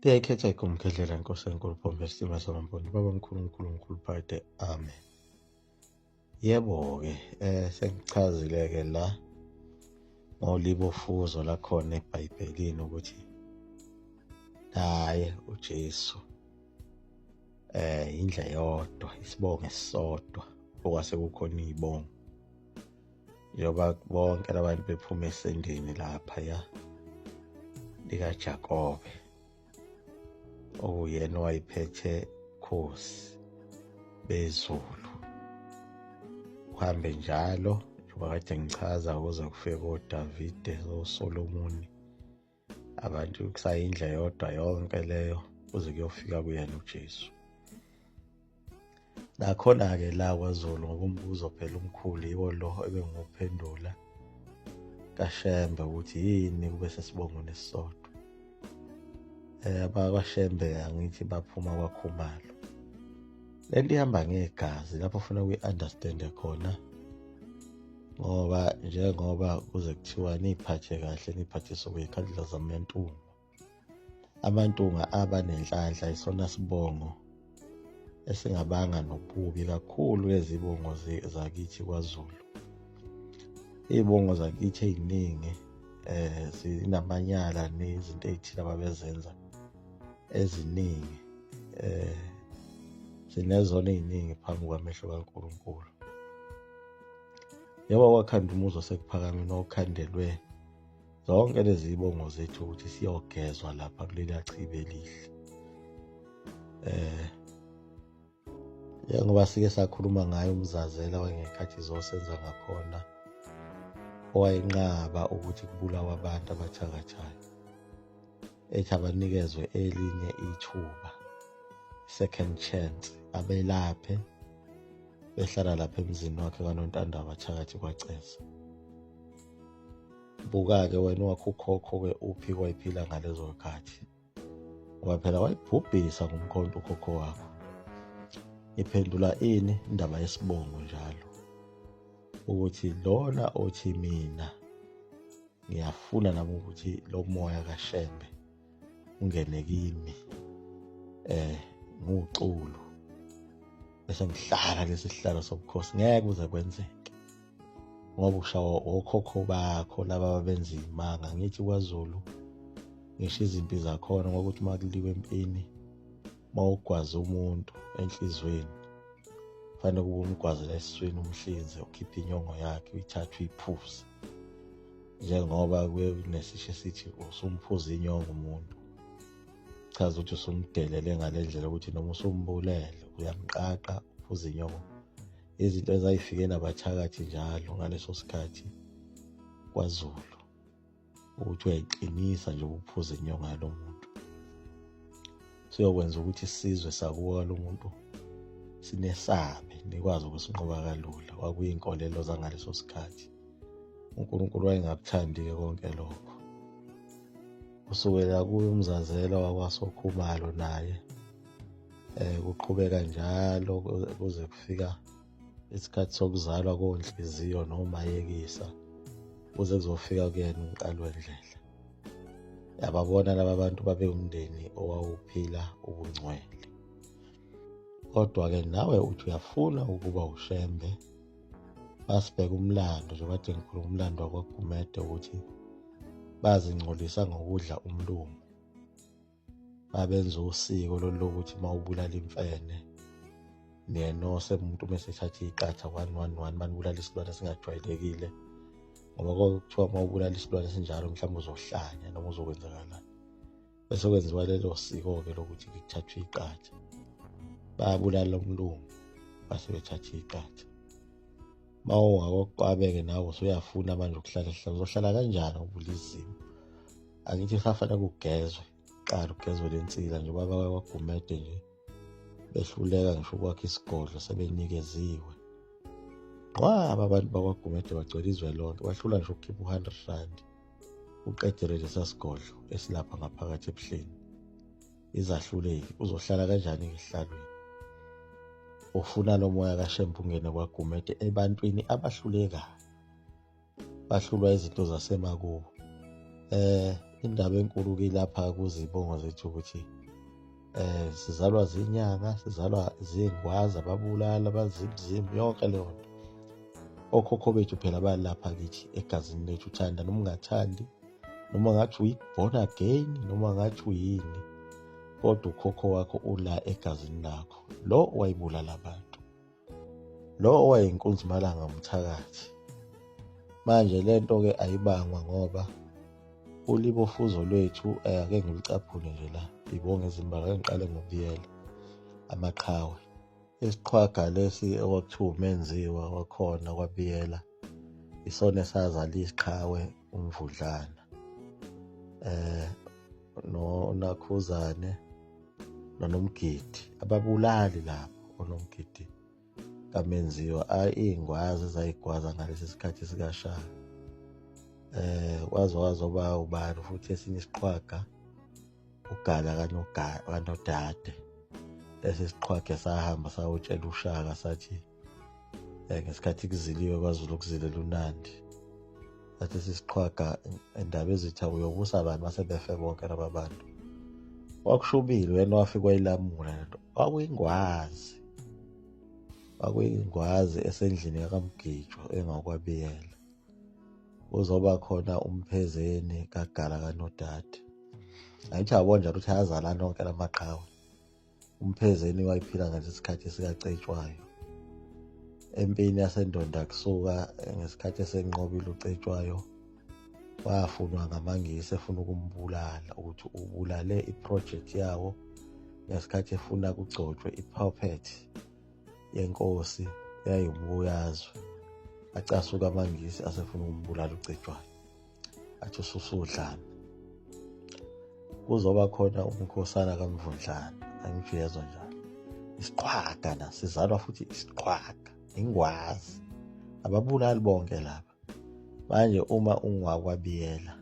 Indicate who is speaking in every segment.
Speaker 1: Liyayikhetha igumgedlela inkosi enkulu Pombe Isitima samaMpondo baba mkhulu mkhulu mkhulu phakade amen. Yebo-ke sengichazile-ke la ngolibofuzo lakhona eBhayibhelini ukuthi naye uJesu indle yodwa isibongo esisodwa okwase kukhona izibongo njengoba bonke labantu bephuma esendeni lapha ya likaJakobe okuyena owayephethe khosi bezulu uhambe njalo njengoba kade ngichaza kuze kufike koDavide oSolomoni abantu kusayindla yodwa yonke leyo kuze kuyofika kuyena uJesu. Nakhona-ke la kwaZulu ngoba umbuzo phela umkhulu yiwo lo ebengiwuphendula kaShembe ukuthi yini kube sesibongweni esisodwa. AbakwaShembe angithi baphuma kwaKhumalo. Le nto ihamba ngegazi lapho ufuna ukuyi-understand-e khona ngoba njengoba kuze kuthiwa niyiphathe kahle niyiphathise okuyikhandlela zamantunga. Amantunga aba nenhlanhla isona sibongo esingabanga nobubi kakhulu lezibongo zakithi kwaZulu. Iy'bongo zakithi ey'ningi zinamanyala nezinto ey'thile ababezenza eziningi sinezono ey'ningi phambi kwamehlo kaNkulunkulu. Njengoba kwakhanda umuzi waseKuphakameni owawukhandelwe zonke lezi zibongo zethu ukuthi siyogezwa lapha kuleliya chibi elihle. Njengoba sike sakhuluma ngayo uMzazela wangekhathi zosenza ngakhona owayenqaba ukuthi kubulawe abantu abathakathayo ethi abanikezwe elinye ithuba, second chance, abelaphe behlala lapha emzini wakhe kaNontanda abathakathi kwaCeza. Buka-ke wena wakho ukhokho-ke uphi kwayiphila ngalezo khathi, ngoba phela wayibhubhisa ngomkhonto ukhokho wakho. Iphendula ini indaba yesibongo njalo ukuthi lona othi mina ngiyafuna nami ukuthi lo moya kaShembe ungene kimi nguXulu bese ngihlala lesi sihlalo sobukhosi, ngeke kuze kwenzeke ngoba ushawa okhokho bakho laba ababenza imanga. Ngithi kwaZulu ngisho izimpi zakhona ngokuthi uma kuliwe empini uma ugwaza umuntu enhlizweni fanele kube umgwazela esiswini umhlinze ukhiphe inyongo yakhe uyithathe uyiphuze, njengoba kuye kunesisho esithi usumphuza inyongo umuntu, chaza ukuthi usumdelele ngale ndlela ukuthi noma usumbulele uyamqaqa uphuza inyongo. Izinto ezayifike nabathakathi njalo ngaleso sikhathi kwaZulu ukuthi uyayiqinisa nje ukuphuza inyongo yalo muntu, siyokwenza ukuthi isizwe sakuwo lo muntu sinesabe nikwazi ukusinqoba kalula. Kwakuyinkolelo zangaleso sikhathi. uNkulunkulu wayengakuthandi-ke konke lokho. Kusukela kuye uMzazela wakwaSokhumalo naye kuqhubeka njalo kuze kufika isikhathi sokuzalwa koNhliziyo noMayekisa kuze kuzofika kuyena uMqali wendlela. Yababona laba bantu babewumndeni owawuphila ubungcwele. Kodwa-ke nawe uthi uyafuna ukuba uShembe, basibheka umlando njengoba kade ngikhuluma umlando wakwaGumede ukuthi bazingcolisa ngokudla umlungu. Babenza usiko lolu lokuthi uma ubulala imfene niyenose umuntu uma esethatha iqatha 111 banibulala isilwane esingajwayelekile, ngoba kwakuthiwa uma ubulala isilwane esinjalo mhlawumbe uzohlanya noma uzokwenzakalani. Bese kwenziwa lelo siko-ke lokuthi kuthathwe iqatha, bayabulala umlungu base bethatha iqatha. Uma ungakoqwabeke nawe usuyafuna manje ukuhlala ehlala, uzohlala kanjani ngoba ulizimo? Angithi kusafanele kugezwe kuqala, ugezwe le nsila nje baba kwaGumede nje behluleka ngisho ukwakha isigodlo sebenikeziwe. Qwaba abantu bakwaGumede bagcwele izwe lonke, bahlula ngisho ukukhipha u-100 rand uqedele lesa sigodlo esilapha ngaphakathi ebuhleni. Izahluleki, uzohlala kanjani esihlalweni? Ufuna lo moya kaShembe ungene kwaGumede ebantwini abahlulekayo, bahlulwa izinto zasemakubo. Indaba enkulu ke lapha kuzibongo zethu ukuthi sizalwa zinyanga, sizalwa zingwazi, ababulala, abazimzimu, yonke leyo nto. Okhokho bethu phela balapha kithi egazini lethu, uthanda noma ungathandi, noma ngathi uyi-born again, noma ngathi uyini, kodwa ukhokho wakho ula egazini lakho. Lo owayibulala abantu, lo owayinkunzimalanga umthakathi. Manje lento-ke ayibangwa ngoba ulibofuzo lwethu, ake ngilucaphune nje la, ibonge izimbalwa, ake ngiqale ngokubiyela amaqhawe. Isiqhwaga lesi okwakuthiwa uMenziwa wakhona kwaBiyela, isona esazala isiqhawe uMvudlana, noNakhuzane noNomgidi, ababulali lapho oNomgidi kaMenziwa, iy'ngwazi ezayigwaza ngalesi sikhathi sikaShaka. Kwaze wazoba ubani futhi esinye isiqhwaga, uGala kaNodade. Lesi siqhwaga sahamba sayotshela uShaka sathi ngesikhathi kuziliwe kwaZulu kuzilela uNandi, sathi sisiqhwaga indaba ezitha uyobusa abantu basebefe bonke laba bantu. Kwakushubile, wena wafika wayilamula lento. Kwakuyingwazi, kwakuyingwazi esendlini yakaMgijwa engakwabiyela. Kuzoba khona uMphezeni kaGala kaNodade. Angithi yabona njalo ukuthi ayazalana onke lamaqhawe. UMphezeni wayephila ngalesi sikhathi sikaCetshwayo. Empini yaseNdonda kusuka ngesikhathi esenqobile uCetshwayo, wafunwa ngamaNgisi efuna ukumbulala ukuthi ubulale iprojekthi yawo ngesikhathi efuna kugcotshwe i-puppet yenkosi eyayiwumbuyazwe. Acasuka amaNgisi asefuna ukumbulala uCetshwayo, athi ususudlana. Kuzoba khona umkhosana kaMvundlana, angithi uyezwa njalo. Isiqhwaga na sizalwa futhi isiqhwaga, ingwazi, ababulali bonke laba. Manje uma ungwakwabiyela,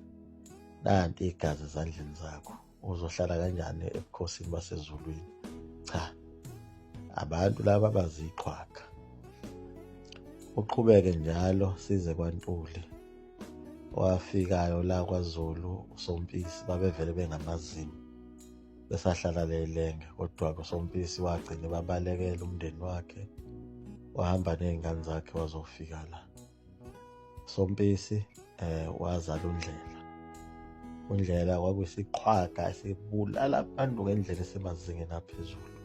Speaker 1: nanti igazi ezandleni zakho, uzohlala kanjani ebukhosini basezulwini? Cha, abantu laba baziqhwaga. Uqhubeke njalo size kwaNtuli, owafikayo la kwaZulu uSompisi, babevele bengamazimu besahlala lelenge, kodwa uSompisi wagcina babalekela umndeni wakhe, wahamba ney'ngane zakhe wazofika la. Sompisi wazala uNdlela. UNdlela kwakuyisiqhwaga esibulala abantu ngendlela esemazingeni aphezulu.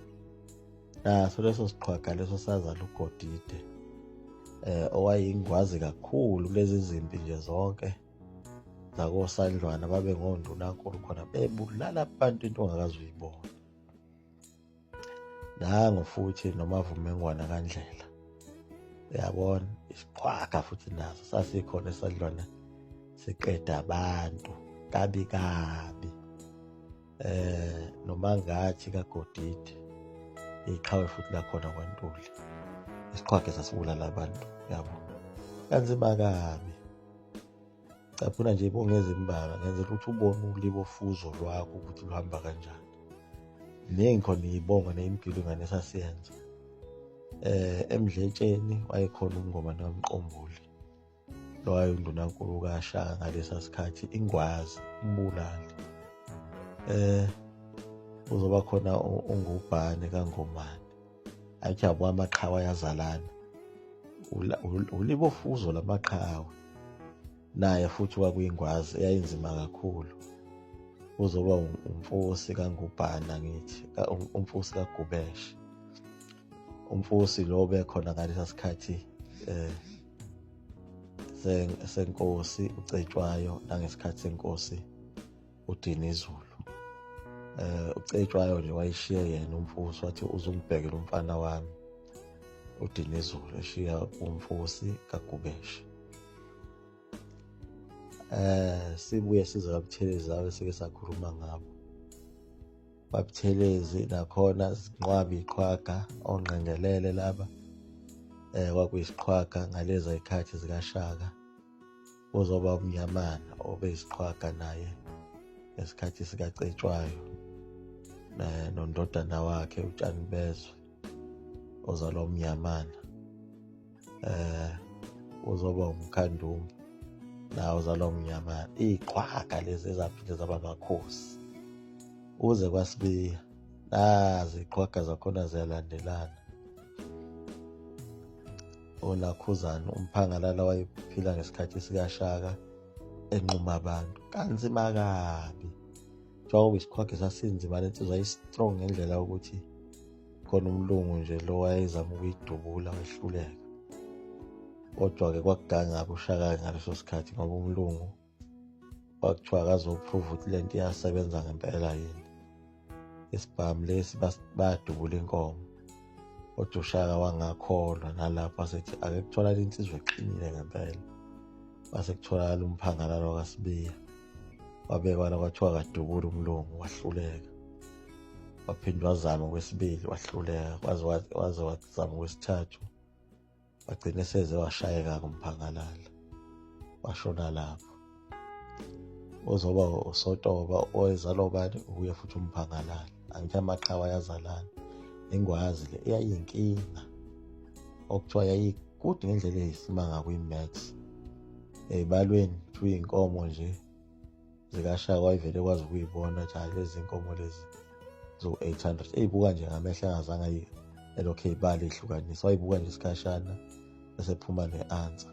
Speaker 1: Naso leso siqhwaga leso sazala uGodide, owayingwazi kakhulu kulezi zimpi nje zonke zakoSandlwana, babe ngondunankulu khona bebulala abantu into ongakaze uyibone. Nangu futhi noMavumengwana kaNdlela, uyabona isiqhwaga futhi naso sasikhona eSandlwana, siqeda abantu kabi kabi. Nomangathi kaGodide, iqhawe futhi lakhona kwaNtuli, isiqhwaga sasibulala abantu, yabo, kanzima kabi. Caphuna nje ibonge ezimbalwa ngenzela ukuthi ubone ulibofuzo lwakho ukuthi luhamba kanjani. Ningi khona iy'bongo ney'mgilingwane esasiyenza. Emdletsheni wayekhona uMngoma noMqomboli, lo wayewundunankulu kaShaka ngalesa sikhathi, ingwazi, umbulali. Uzoba khona uNgubhane kaNgomane. Athi yabo amaqhawe ayazalana, ulibofuzo lamaqhawe. Naye futhi kwakuyingwazi eyayinzima kakhulu. Uzoba umfusi kaNgubhana, ngithi umfusi kaGubeshe. Umfusi lo bekhona ngalesa sikhathi senkosi uCetshwayo nangesikhathi senkosi uDinizulu. uCetshwayo nje wayishiye yena umfusi, wathi uzungibhekela umfana wami uDinizulu, eshiya umfusi kaGubeshe. Sibuye size kaButhelezi abe sike sakhuluma ngabo. BaButhelezi nakhona zinqwabi iqhwaga ongqengelele laba, kwakuyisiqhwaga ngaleza zikhathi zikaShaka. Uzoba umnyamana obeyisiqhwaga naye ngesikhathi sikaCetshwayo, nondodana wakhe uTshani Bezwe ozalwa umnyamana. Uzoba umkhandumba Nawo uzalwa uMnyamana. Iy'qhwaga lezi ezaphinde zaba amakhosi. Uze kwaSibiya. Nazi iy'qhwaga zakhona ziyalandelana. Onakhuzana uMphangalala wayephila ngesikhathi sikaShaka enquma abantu kanzima kabi. Njengoba isiqhwaga sasinzima le nsizwa yayi-strong ngendlela yokuthi khona umlungu nje lo wayezama ukuyidubula wehluleka. Kodwa-ke kwakuganga-ke uShaka-ke ngaleso sikhathi ngoba umlungu kwakuthiwa akazophruva ukuthi le nto iyasebenza ngempela yini. Isibhamu lesi badubula inkomo. Kodwa uShaka wangakholwa nalapho wasethi ake kutholakale insizwa eqinile ngempela. Kwase kutholakala uMphangalala wakaSibiya. Wabekwa la kwathiwa akadubule umlungu wahluleka. Waphinde wazama okwesibili wahluleka waze waze wazama okwesithathu. Wagcina eseze washayeka kuMphangalala. Washona lapho. Uzoba uSotoba owezalwa ubani uye futhi uMphangalala. Angithi amaqhawe ayazalana. Ingwazi le eyayiyinkinga okuthiwa yayikude ngendlela eyisimanga kwi-maths. Ey'balweni kuthiwa iy'nkomo nje zikaShaka wayevele ekwazi ukuyibona ukuthi hhayi lezi nkomo lezi ziwu-800. Ey'buka nje ngamehlo engazange elokhu ey'bala ey'hlukanisa. Wayibuka nje isikhashana bese ephuma ne-answer.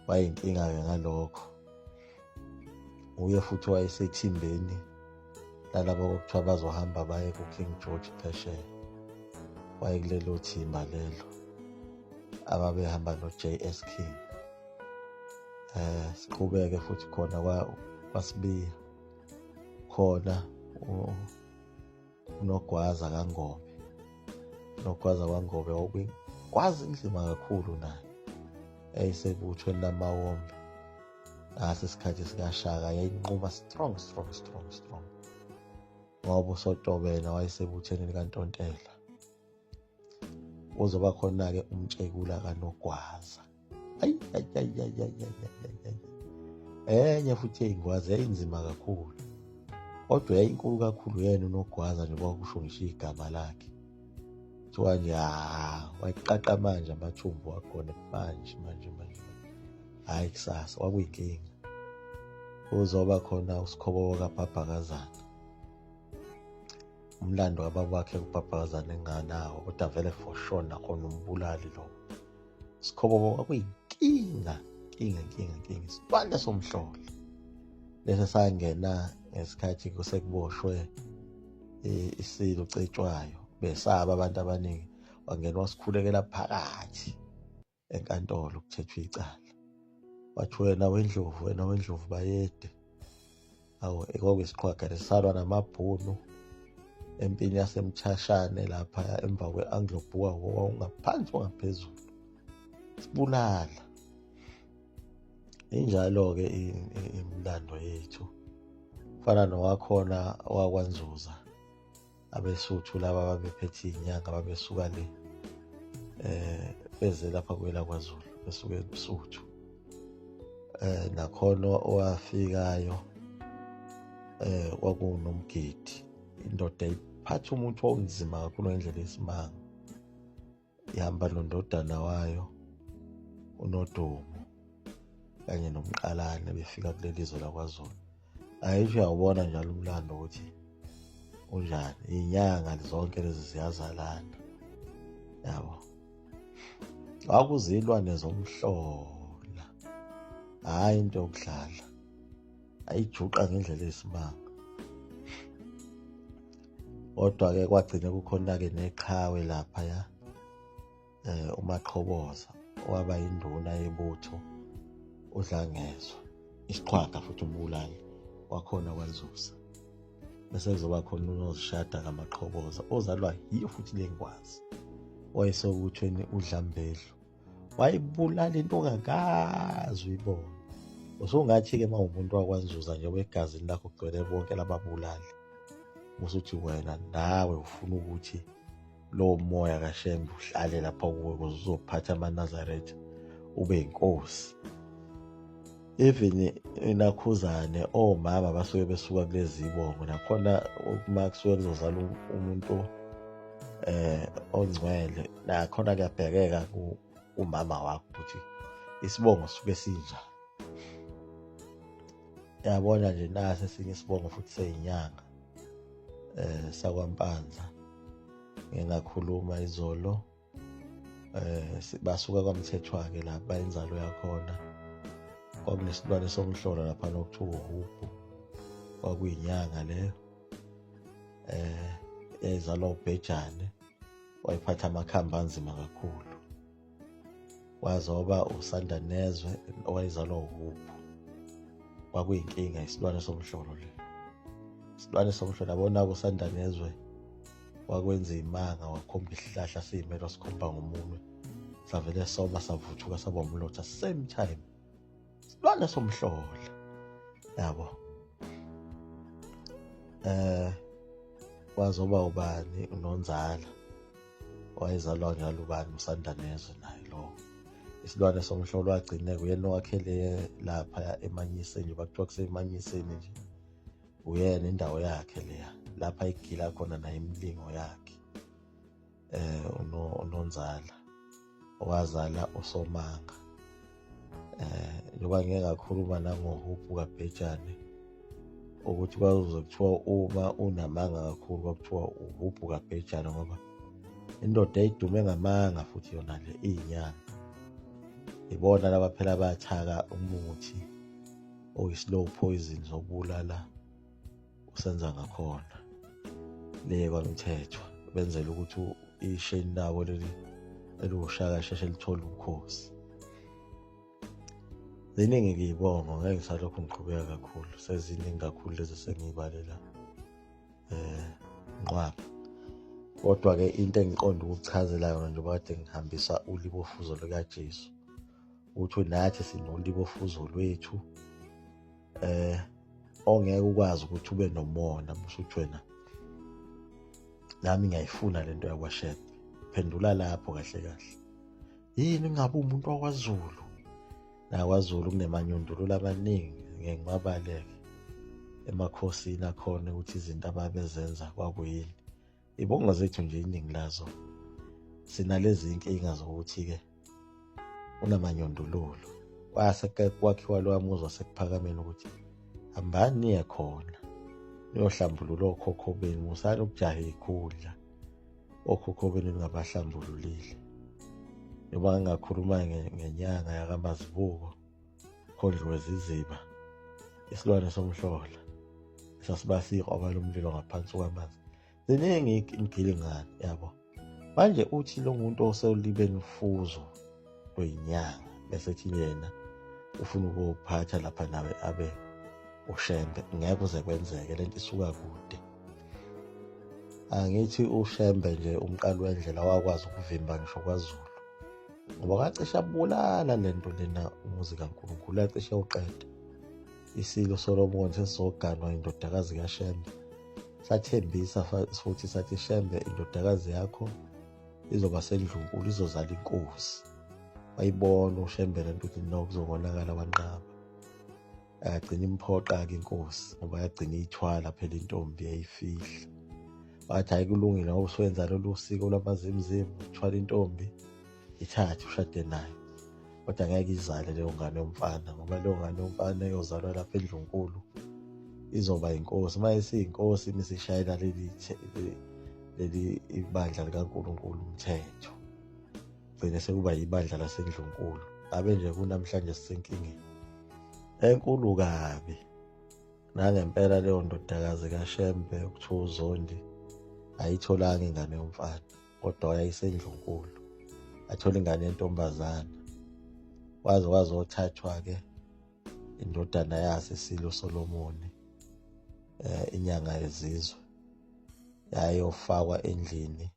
Speaker 1: Wayeyinkinga-ke ngalokho. Uye futhi wayesethimbeni lalaba okuthiwa bazohamba baye ku-King George phesheya. Wayekulelo thimba lelo ababehamba no-J.S. King. Siqhubeke futhi khona kwaSibiya khona uNogwaza kaNgobe. UNogwaza kaNgobe wawukwazi inzima kakhulu naye. Yayisebuthweni lamawombe. Ngaso isikhathi sikaShaka yayinquma strong strong strong strong. Ngoba uSotobe yena wayesebuthweni likaNtontela. Uzoba khona-ke uMtshekula kaNogwaza. Ayi ayi ayi ayi ayi ayi ayi ayi. Enye futhi eyingwazi yayinzima kakhulu. Kodwa yayinkulu kakhulu yena uNogwaza nje kwakusho ngisho igama lakhe. Kuthiwa nje ha wayiqaqa manje amathumbu wakhona manje manje manje. Hhayi kusasa kwakuyinkinga. Uzoba khona uSikhobobo kaBhabhakazana. Umlando kababa wakhe uBhabhakazana enganawo kodwa vele for sure nakhona umbulali lo. Sikhobobo kwakuyinkinga inkinga inkinga inkinga isibanda somhlola. Lesi sangena ngesikhathi kusekuboshwe isilo uCetshwayo besaba abantu abaningi wangena wasikhulekela phakathi enkantolo kuthethwa icala. Wathi wena wendlovu wena wendlovu bayede. Awu kwakuyisiqhwaga lesalwa namabhunu empini yaseMthashane lapha emva kwe-Anglo Boer War wawungaphansi wangaphezulu. Sibulala. Injalo-ke imilando yethu. Fana nowakhona owakwaNzuza abeSuthu laba ababephethe iy'nyanga babesuka le beze lapha kwela kwaZulu besuke eBusuthu. Nakhona owafikayo kwakunomgidi indoda iphatha umuthi owawunzima kakhulu ngendlela eyisimanga. Ihamba nondodana wayo uNodumo kanye noMqalane befika kuleli zwe lakwaZulu. Ayisho uyawubona njalo umlando ukuthi unjani. Iy'nyanga zonke lezi ziyazalana yabo. Kwakuzilwane zomhlola, hhayi into yokudlala, ayijuqa ngendlela eyisimanga. Kodwa-ke kwagcine kukhona-ke neqhawe laphaya uMaqhoboza owaba yinduna yebutho uDlangezwa, isiqhwaga futhi umbulali wakhona kwaNzuza. Bese kuzoba khona uNozishada kaMaqhoboza ozalwa yiyo futhi le ngwazi wayesebuthweni uDlambedlu. Wayibulala into ongakaze uyibone. Usungathi-ke uma uwumuntu wakwaNzuza njengoba egazini lakho kugcwele bonke lababulali, usuthi wena nawe ufuna ukuthi lowo moya kaShembe uhlale lapha kuwe ukuze uzophatha amaNazaretha ube yinkosi. Even inakhuzane omama basuke besuka kulezi zibongo nakhona uma kusuke kuzozala umuntu ongcwele nakhona kuyabhekeka kumama wakho ukuthi isibongo suke sinjani. Yabona nje nasi esinye isibongo futhi seyinyanga sakwaMpanza. Ngingakhuluma izolo basuka kwaMthethwa ke lapha inzalo yakhona. Kwakunesilwane somhlolo lapha nokuthiwa uhubhu, kwakuyinyanga leyo eyayizalwa uBhejane, wayephatha amakhambi anzima kakhulu. Wazoba uSandanezwe owayezalwa uhubhu, kwakuyinkinga isilwane somhlolo le, isilwane somhlolo. Yabona uSandanezwe wakwenza imanga, wakhomba isihlahla siyimela, sikhomba ngomunwe, savele soma savuthuka saba umlotha same time, silwane somhlola yabo. Wazoba ubani uNonzala, wayezalwa njalo ubani uSandanezwe naye lo isilwane somhlolo, wagcine kuyena owakhele lapha eManyiseni, njengoba kuthiwa kuseManyiseni nje, uyena indawo yakhe leya lapha igila khona naye imilingo yakhe. uNonzala owazala uSomanga. Njengoba ngike ngakhuluma nangoHuphu kaBhejane ukuthi kwakuze kuthiwa uma unamanga kakhulu kwakuthiwa uHuphu kaBhejane, ngoba indoda eyidume ngamanga futhi yona le iyinyanga. Ibona laba phela bathaka umuthi oyi-slow poison zokubulala usenza ngakhona le kwaMthethwa, benzela ukuthi isheni labo leli eliwushaka sheshe lithole ubukhosi. Ziningi-ke iy'bongo, ngeke ngisalokhu ngiqhubeka kakhulu, seziningi kakhulu lezi sengiyibalela nqwaba. Kodwa-ke into engiqonda ukukuchazela yona njengoba kade ngihambisa ulibofuzo lukaJesu, ukuthi nathi sinolibofuzo lwethu ongeke ukwazi ukuthi ube nomona musuthi wena nami ngiyayifuna lento yakwaShembe. Phendula lapho kahle kahle, yini ngabe umuntu wakwaZulu? NakwaZulu kunemanyundulula amaningi, ngeke ngiwabaleke emakhosini akhona ukuthi izinto ababezenza kwakuyini. Ibongo zethu nje iningi lazo sinalezi inkinga zokuthi-ke unamanyundululu. Kwase kwakhiwa lowa muzi waseKuphakameni ukuthi hambani niye khona niyohlambulula okhokho benu, musani ukujaha iy'khundla okhokho benu ningabahlambululile. Njengoba ngingakhuluma ngenyanga yakaMazibuko Khondliwe Ziziba, isilwane somhlola esasibasa ikroba lomlilo ngaphansi kwamanzi. Ziningi imgilingane yabo. Manje uthi lo muntu osolibeni ufuzo lweyinyanga bese ethi yena ufuna ukuphatha lapha nawe abe uShembe, ngeke uze kwenzeke, lento isuka kude. Angithi uShembe nje umqali wendlela wakwazi ukuvimba ngisho kwaZulu, ngoba kwacishe abulala lento lena umuzi kaNkulunkulu, yacishe uqeda. Isilo Solomon sesizoganwa indodakazi kaShembe, sathembisa futhi sathi Shembe indodakazi yakho izoba sendlunkulu, izozala inkosi. Wayibona uShembe lento ukuthi no kuzokonakala, wanqaba. Yagcina imphoqa-ke inkosi ngoba yagcina iyithwala phela intombi yayifihla. Wathi hhayi kulungile ngoba usuwenza lolu siko lwamazimuzimu, uthwala intombi ithathe ushade nayo, kodwa ngeke izale leyo ngane yomfana, ngoba leyo ngane yomfana eyozalwa lapha endlunkulu izoba inkosi. Uma isiyinkosi imisishayela leli ibandla likaNkulunkulu umthetho, gcine sekuba yibandla lasendlunkulu. Ngabe nje kunamhlanje sisenkingeni enkulu kabi. Nangempela leyo ndodakazi kaShembe okuthiwa uZondi ayitholanga ingane yomfana, kodwa wayeyisendlunkulu, athola ingane yentombazana. Waze wazothathwa-ke indodana yase Silo Solomoni, inyanga yezizwe, yayofakwa endlini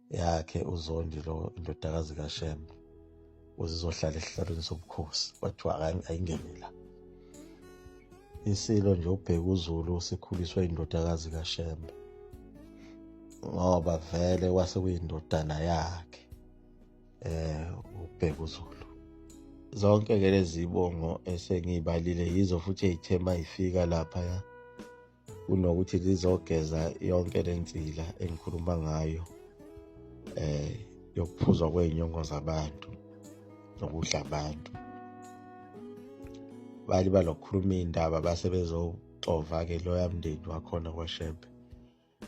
Speaker 1: yakhe uZondi lo indodakazi kaShembe, ukuze izohlala esihlalweni sobukhosi. Kwathiwa ayingene la. Isilo nje uBhekuzulu sikhuliswe indodakazi kaShembe, ngoba vele kwase kuyindodana yakhe uBhekuzulu. Zonke ke lezi zibongo esengiyibalile yizo futhi ey'the mayifika laphaya, kunokuthi lizogeza yonke le nsila engikhuluma ngayo yokuphuzwa kwey'nyongo zabantu nokudla abantu. Balibala ukukhuluma iy'ndaba base bezoxova-ke loya mndeni wakhona kwaShembe.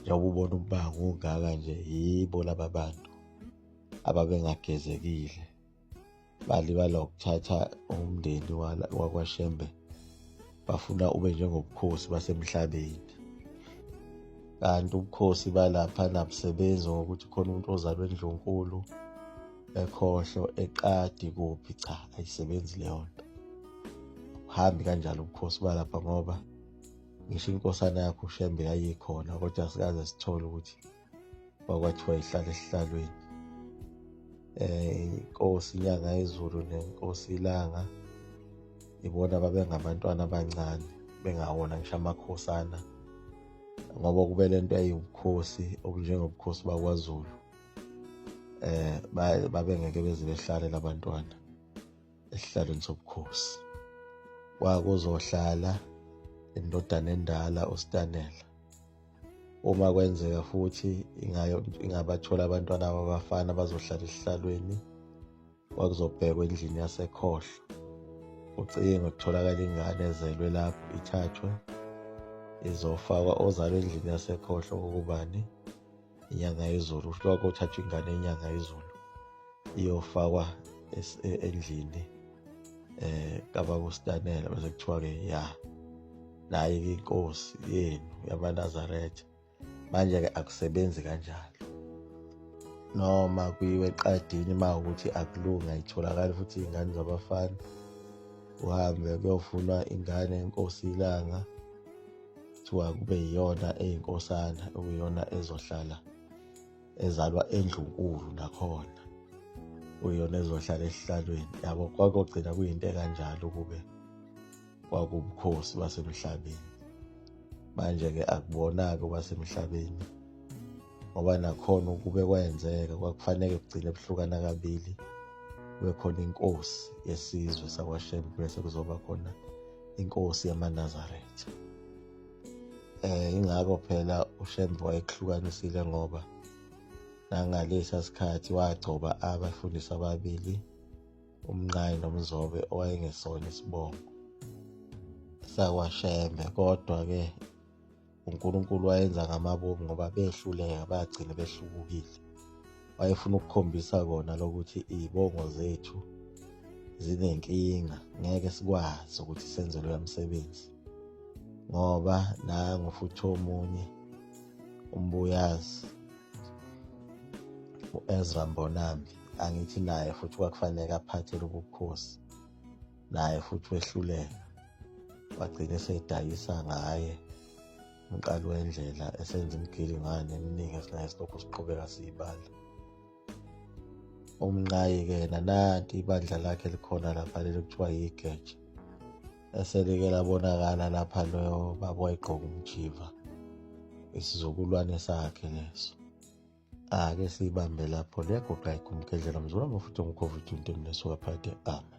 Speaker 1: Njengoba ubona umbango ungaka nje, yibo laba bantu ababengagezekile. Balibala ukuthatha umndeni wakwaShembe, bafuna ube njengobukhosi basemhlabeni. Kanti ubukhosi balapha nabusebenzi ngokuthi khona umuntu ozalwa eNdlunkulu, ekhohlo, eqadi kuphi, cha, ayisebenzi leyo nto. Akuhambi kanjalo ubukhosi balapha, ngoba ngisho inkosana yakho uShembe yayikhona, kodwa asikaze sithole ukuthi kwakwathiwa ihlala esihlalweni. Inkosi iNyanga yezulu nenkosi iLanga ibona babengabantwana abancane, bengawona ngisho amakhosana, ngoba kube lento yayiwubukhosi obunjengobukhosi bakwaZulu, babengeke beze behlale labantwana esihlalweni sobukhosi. Kwakuzohlala indodana endala uStanela. Uma kwenzeka futhi ingabathola abantwana abafana bazohlala esihlalweni, kwakuzobhekwa endlini yasekhohlo, kucingwe kutholakala ingane ezelwe lapho, ithathwe izofakwa ozalwe endlini yasekhohlo kokubani iNyanga yezulu. Kusho kwakuthathwa ingane yeNyanga yezulu iyofakwa endlini kababa uStanela, bese kuthiwa-ke ya nayi inkosi yenu yamaNazaretha. Manje-ke akusebenzi kanjalo, noma kuyiwe eqadini uma ukuthi akulungi, ayitholakali futhi iy'ngane zabafana, uhambe kuyofunwa ingane yenkosi iLanga, kuthiwa kube yiyona eyinkosana, okuyiyona ezohlala ezalwa endlunkulu, nakhona kuyiyona ezohlala esihlalweni yabo. Kwakogcina kuyinto ekanjalo kube kwakubukhosi basemhlabeni. Manje-ke akubona-ke basemhlabeni, ngoba nakhona ukube kwenzeka kwakufanele kugcine buhlukana kabili, kube khona inkosi yesizwe sakwaShembe, bese kuzoba khona inkosi yamaNazaretha. Ingakho phela uShembe wayekuhlukanisile, ngoba nangalesa sikhathi wagcoba abafundisi ababili, uMnqayi noMzobe, owayengesona isibongo sakwaShembe, kodwa-ke uNkulunkulu wayenza ngamabomu ngoba behluleka, bagcina behlubukile. Wayefuna ukukhombisa kona lokuthi iy'bongo zethu zinenkinga, ngeke sikwazi ukuthi senze loya msebenzi, ngoba nangu futhi omunye umbuyazi u-Ezra Mbonambi, angithi naye futhi kwakufanele aphathe lobu bukhosi, naye futhi wehluleka, wagcina esedayisa ngaye umqali wendlela, esenza imigilingwane eminingi esinaye silokhu siqhubeka siyibala. UMnqayi-ke yena nanti ibandla lakhe likhona lapha leli kuthiwa yigeja, eselike labonakala lapha loyo baba wayegqoka umjiva, isizukulwane sakhe leso. Ake siyibambe lapho, liyagoqa igumgedlela mzulama futhi ngukhovi 20 mnesuka phakade. Amen.